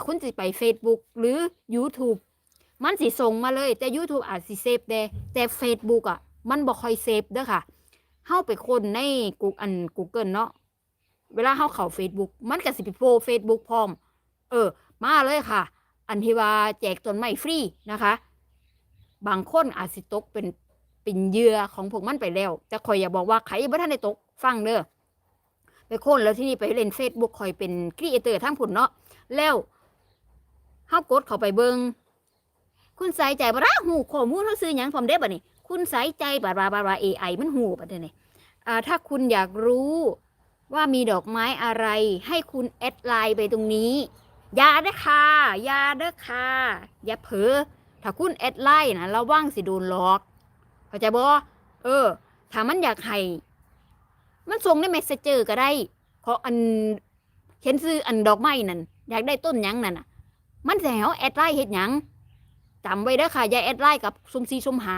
ຄຸນຊິໄປ Facebook ຫຼື YouTube ມັນຊິສົ່ງມາເລີຍ ແຕ່ YouTube ອາດຊິເຊບແດ່ ແຕ່ Facebook ອະ ມັນບໍ່ຄ່ອຍເຊບເດີຄ່ະ. ເຮົາໄປຄົ້ນໃນ Goo- ອັນ Google ເນາະ ເວລາເຮົາເຂົ້າ Facebook ມັນກໍຊິໄປໂພ Facebook ພ້ອມ. ເອີ ມາເລີຍຄ່ະ ອັນທີ່ວ່າແຈກຕົ້ນໄມ້ຟຣີນະຄະ. ບາງຄົນອາດຊິຕົກເປັນ ເປັນເຫຍື່ອຂອງພວກມັນໄປແລ້ວ ແຕ່ຂ້ອຍຢາກບອກວ່າໃຜບໍ່ທັນໄດ້ຕົກ ຟັງເດີ. ໄປຄົ້ນ ແລ້ວທີນີ້ໄປຫຼິ້ນ Facebook ຂ້ອຍເປັນ creator ທາງພຸ້ນເນາະ ແລ້ວເຮົາກົດເຂົ້າໄປເບິ່ງ ຄຸນສາຍໃຈ ບາດ ຮູ້ຂໍ້ມູນເຮົາຊື່ຫຍັງພ້ອມເດ້ ບາດນີ້ ຄຸນສາຍໃຈ ບາດວ່າ ບາດວ່າ ເອໄອ ມັນຮູ້ ບາດນີ້ ອ່າ ຖ້າຄຸນຢາກຮູ້ວ່າມີດອກໄມ້ອະໄລ ໃຫ້ຄຸນແອັດໄລນ໌ໄປຕົງນີ້. ຢ່າເດີຄ່ະ ຢ່າເດີຄ່ະ ຢ່າເຜີ. ຖ້າຄຸນແອັດໄລນ໌ນະ ລະວັງຊິໂດນຫຼອກ ເຂົ້າໃຈບໍ່? ເອີ ຖ້າມັນຢາກໃຫ້ ມັນສົ່ງໃນ Messenger ກໍໄດ້ ຂໍ ອັນ ຂຽນຊື່ ອັນ ດອກໄມ້ນັ້ນ ຢາກໄດ້ຕົ້ນຫຍັງນັ້ນນະ ມັນຊິໃຫ້ເຮົາແອັດໄລນ໌ເຮັດຫຍັງ? ຈຳໄວ້ເດີຄ່ະ ຢ່າແອັດໄລນ໌ກັບສົມສີ່ສົມຫ້າ